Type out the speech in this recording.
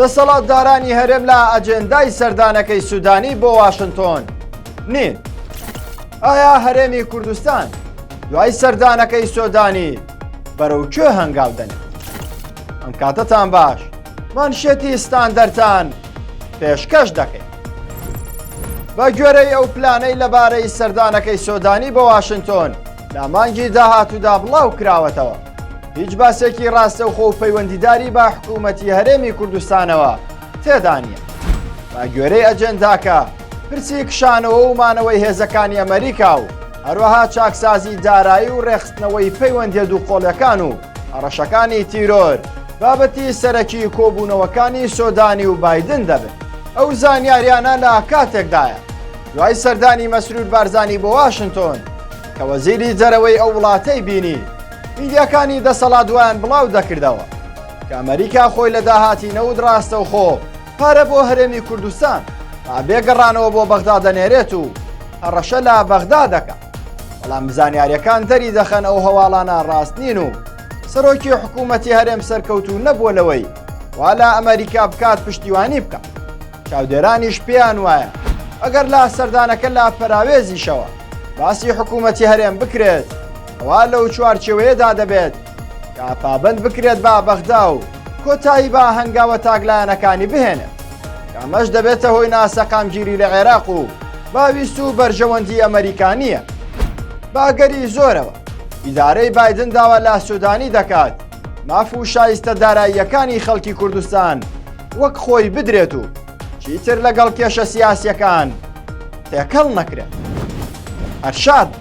دەسەڵاتدارانی هەرێم لە ئەجێندای سەردانەکەی سودانی بۆ واشنتۆن نین. ئایا هەرێمی کوردستان دوای سەردانەکەی سۆدانی بەرەو کوێ هەنگاو دەنێت؟ ئەم کاتەتان باش مانشێتی ستاندەرتان پێشکەش دەکەین. بە گوێرەی ئەو پلانەی لەبارەی سەردانەکەی سۆدانی بۆ واشنتۆن لە مانگی داهاتوودا بڵاو کراوەتەوە هیچ باسێکی ڕاستەوخۆ و پەیوەندیداری بە حکوومەتی هەرێمی کوردستانەوە تێدا نییە. بە گوێرەی ئەجێنداکە پرسی کشانەوە و مانەوەی هێزەکانی ئەمریکا و هەروەها چاکسازی دارایی و ڕێکخستنەوەی پەیوەندیە دووقۆڵیەکان و هەڕەشەکانی تیرۆر بابەتی سەرەکی کۆبوونەوەکانی سۆدانی و بایدن دەبن. ئەو زانیاریانە لە کاتێکدایە دوای سەردانی مەسرور بارزانی بۆ واشنتۆن کە وەزیری دەرەوەی ئەو وڵاتەی بینی میدیاکانی دەسەڵات وایان بڵاو دەکردەوە کە ئەمریکا خۆی لە داهاتی نەوت ڕاستەوخۆ پارە بۆ هەرێمی کوردستان با بێ گەڕانەوە بۆ بەغدا دەنێرێت و هەڕەشە لە بەغدا دەکات بەڵام زانیاریەکان دەری دەخەن ئەو هەواڵانە ڕاست نین و سەرۆکی حکوومەتی هەرێم سەرکەوتوو نەبووە لەوەی وا لە ئەمریکا بکات پشتیوانی بکات چاودێرانیش پێیان وایە ئەگەر لە سەردانەکە لە پەراوێزیشەوە باسی حکوومەتی هەرێم بکرێت ئەوا لەو چوارچێوەیەدا دەبێت کە پابەند بکرێت بە بەغدا و کۆتایی بە هەنگاوە تاکلایەنەکانی بهێنێت کە ئەمەش دەبێتە هۆی ناسەقامگیری لە عێراق و باویست و بەرژەوەندی ئەمریکا نییە. بە ئەگەری زۆرەوە ئیدارەی بایدن داوا لە سودانی دەکات ماف و شایستە داراییەکانی خەڵکی کوردستان وەک خۆی بدرێت و چیتر لەگەڵ کێشە سیاسیەکان تێکەڵ نەکرێت. هەر شاد بن.